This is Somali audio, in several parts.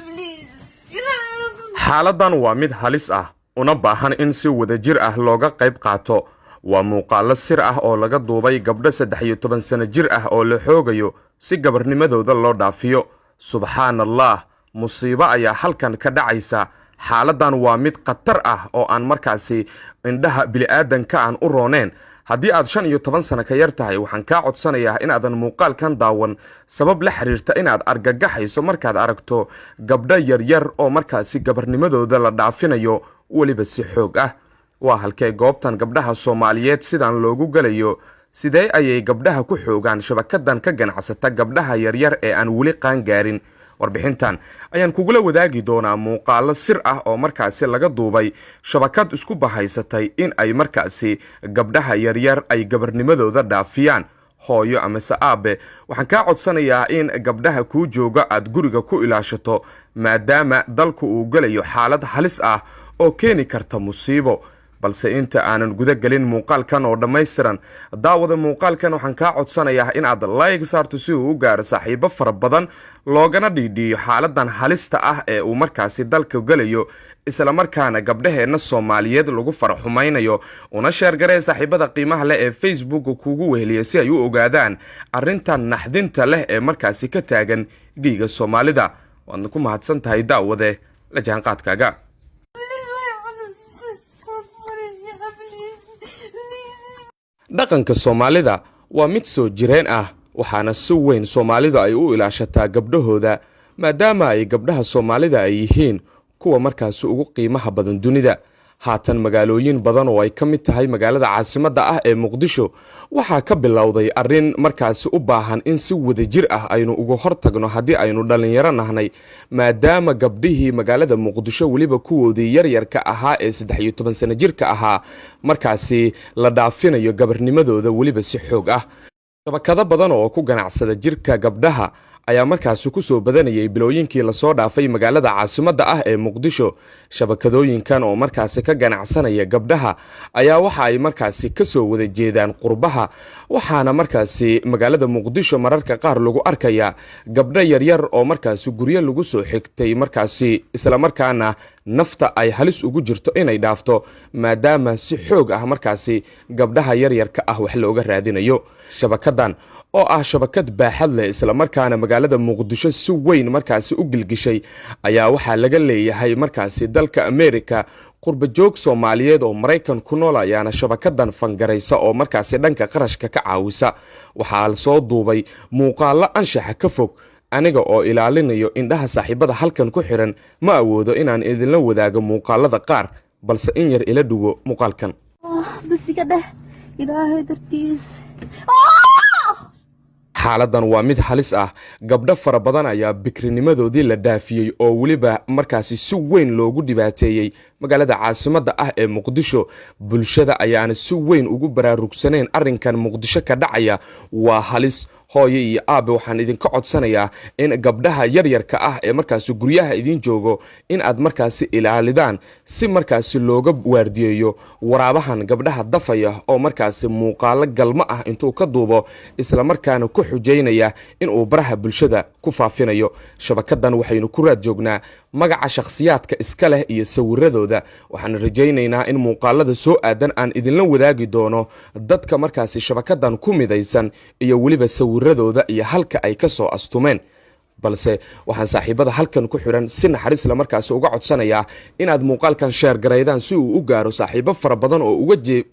Please. Xaaladdan waa mid halis ah, una baahan in si wadajir ah looga qayb qaato. Waa muuqaallo sir ah oo laga duubay gabdho 13 sano jir ah oo la xoogayo si gabarnimadooda loo dhaafiyo. Subxaan Allah, musiibo ayaa halkan ka dhacaysa. Xaaladdan waa mid khatar ah oo aan markaasi indhaha bini'aadanka aan u rooneen. Haddii aad 15 sano ka yar tahay, waxaan kaa codsanayaa inaadan muuqaalkan daawan, sabab la xiriirta inaad argagaxayso markaad aragto gabdho yaryar oo markaasi gabarnimadooda la dhaafinayo, weliba si xoog ah. Waa halkee goobtan gabdhaha Soomaaliyeed sidaan loogu gelayo? Sidee ayay gabdhaha ku xoogaan shabakadan ka ganacsata gabdhaha yaryar ee aan weli qaan gaarin? Warbixintan ayaan kugula wadaagi doonaa muuqaalo sir ah oo markaasi laga duubay shabakad isku bahaysatay in ay markaasi gabdhaha yaryar ay gabarnimadooda dhaafiyaan. Hooyo amase aabe, waxaan kaa codsanayaa in gabdhaha kuu jooga aad guriga ku ilaashato, maadaama dalku uu gelayo xaalad halis ah oo keeni karta musiibo. Balse inta aanan guda gelin muuqaalkan oo dhammaystiran, daawada muuqaalkan waxaan kaa codsanayaa inaad like saarto si uu u gaaro saaxiibo fara badan, loogana dhiidhiiyo xaaladan halista ah ee uu markaasi dalka gelayo, islamarkaana gabdhaheenna Soomaaliyeed lagu faraxumaynayo. Una share garee saaxiibada qiimaha leh ee Facebook kugu weheliya si ay u ogaadaan arrintan naxdinta leh ee markaasi ka taagan geyga Soomaalida. Waadna ku mahadsan tahay, daawade, la jaanqaadkaaga. Please, way xanuunsan. Waan furayaa, please. Please. Dhaqanka Soomaalida waa mid soo jireen ah, waxaana si weyn Soomaalidu ay u ilaashataa gabdhahooda, maadaama ay gabdhaha Soomaalida ay yihiin kuwa markaasi ugu qiimaha badan dunida. Haatan magaalooyin badan oo ay ka mid tahay magaalada caasimadda ah ee Muqdisho waxaa ka bilowday arrin markaasi u baahan in si wadajir ah aynu uga hortagno haddii aynu dhallinyaro nahnay, maadaama gabdhihii magaalada Muqdisho, weliba kuwoodii yaryarka ahaa ee 13 sano jirka ahaa, markaasi la dhaafinayo gabarnimadooda, weliba si xoog ah. Shabakado badan oo ku ganacsada jirka gabdhaha ayaa markaasi kusoo badanayay bilooyinkii lasoo dhaafay magaalada caasimadda ah ee Muqdisho. Shabakadooyinkan oo markaasi ka ganacsanaya gabdhaha ayaa waxa ay markaasi kasoo wada jeedaan qurbaha, waxaana markaasi magaalada Muqdisho mararka qaar lagu arkayaa gabdho yaryar oo markaasi guryo lagu soo xigtay markaasi, islamarkaana nafta ay halis ugu jirto inay dhaafto, maadaama si xoog ah markaasi gabdhaha yaryarka ah wax looga raadinayo. Shabakadan oo ah shabakad baaxad leh, islamarkaana magaalada Muqdisho si weyn markaasi u gilgishay, ayaa waxaa laga leeyahay markaasi dalka America. Qurbajoog Soomaaliyeed oo Maraykan ku nool ayaana shabakadan fangaraysa oo markaasi dhanka qarashka ka caawisa. Waxaa lasoo duubay muuqaalo anshaxa ka fog. Aniga oo ilaalinayo indhaha saaxiibada halkan ku xiran, ma awoodo inaan idinla wadaago muuqaalada qaar, balse in yar ila dhugo muuqaalkan. Bas iga dheh, Ilaahay dartiis. Xaaladan waa mid halis ah. Gabdho fara badan ayaa bikrinimadoodii la dhaafiyey oo weliba markaasi si weyn loogu dhibaateeyey magaalada caasimadda ah ee Muqdisho. Bulshada ayaana si weyn ugu baraarugsaneyn arrinkan Muqdisho ka dhacaya. Waa halis. Hooyo iyo aabe, waxaan idinka codsanayaa in gabdhaha yaryarka ah ee markaasi guryaha idin joogo in aad markaasi ilaalidaan, si markaasi looga waardiyeeyo waraabahan gabdhaha dafaya oo markaasi muuqaalo galmo ah intuu ka duubo, islamarkaana ku xujaynaya inuu baraha bulshada ku faafinayo. Shabakadan waxaynu ku raad joognaa magaca shakhsiyaadka iska leh iyo sawiradooda. Waxaan rajaynaynaa in muuqaalada soo aadan aan idinla wadaagi doono dadka markaasi shabakadan ku midaysan iyo weliba sawiradooda iyo halka ay ka soo astumeen. Balse waxaan saaxiibada halkan ku xiran si naxariisla markaasi uga codsanayaa inaad muuqaalkan share garaydaan si uu u gaaro saaxiibo fara badan oo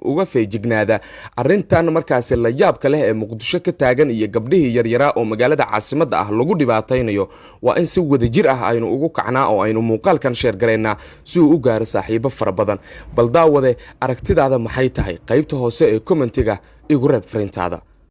uga feejignaada arrintan markaasi la yaabka leh ee Muqdisho ka taagan iyo gabdhihii yaryaraa oo magaalada caasimadda ah lagu dhibaataynayo. Waa in si wadajir ah aynu ugu kacnaa oo aynu muuqaalkan share garaynaa si uu u gaaro saaxiibo fara badan. Bal daawade, aragtidaada maxay tahay? Qaybta hoose ee commentiga igu reeb fariintaada.